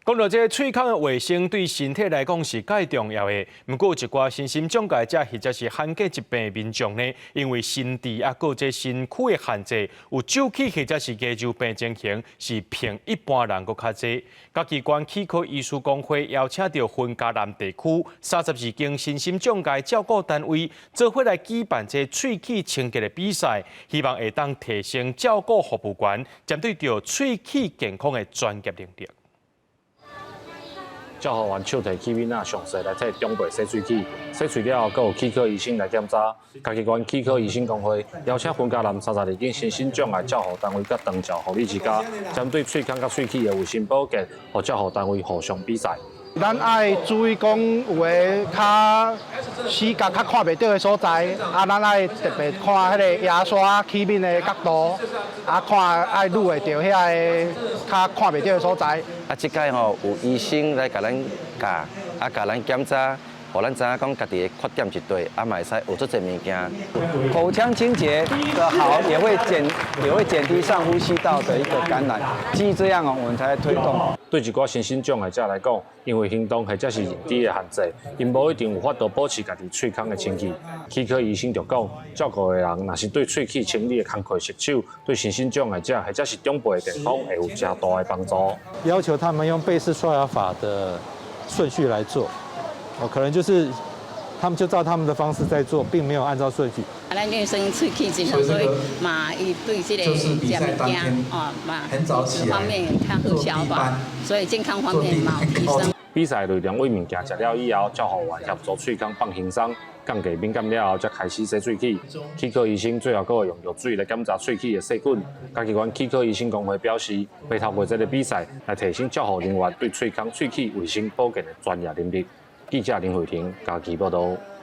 講到這個喙孔的衛生對身體來講是蓋重要的，毋過有一寡身心障礙者或者是罕見疾病的民眾呢，因為心智抑閣這身軀的限制，有蛀齒或者是牙周病情形，是比一般人閣較濟。嘉義縣齒科醫師公會邀請著雲嘉南地區32間身心障礙照顧單位，做伙來舉辦這喙齒清潔的比賽，希望會當提升照顧服務員針對著喙齒健康的專業能力。照護員手提器皿仔，詳細來替長輩洗喙齒，洗喙了後，閣有齒科醫生來檢查。嘉義縣齒科醫生公會邀請雲嘉南32間身心障礙照護單位佮長照護理之家，針對喙孔佮喙齒的衛生保健，予照護單位互相比賽。咱愛注意講有的較死角較看袂著的所在，啊，咱愛特別看彼个牙刷器皿的角度，啊，看愛擼會著遐个較看袂著的所在。啊，這擺吼有醫生來共咱教，啊，共咱檢查，予咱知影講家己的缺點佇佗，啊，嘛會使學足濟物件。口腔清潔的好，也會減低上呼吸道的一個感染。基於這樣哦，我們才推動。對一寡身心障礙者來講，因為行動或者是認知的限制，𪜶無一定有法度保持家己喙孔的清潔。齒科醫生就講，照顧的人若是對喙齒清理的工課熟手，對身心障礙者或者是長輩的健康會有誠大的幫助。要求他們用貝氏刷牙法的順序來做，哦，可能就是他們就照他們的方式在做，並沒有按照順序。咱衛生喙齒真好，所以嘛，伊對這個食物件哦嘛，飲食方面較好消化，所以健康方面嘛有提升。比賽內容為物件食了以後，照護員協助喙孔放輕鬆，降低敏感了後，才開始洗喙齒。齒科醫生最後閣會用藥水來檢查喙齒的細菌。嘉義縣齒科醫生公會表示，會透過這個比賽來提升照護人員對喙孔、喙齒衛生保健的專業能力。記者林慧婷嘉義報道。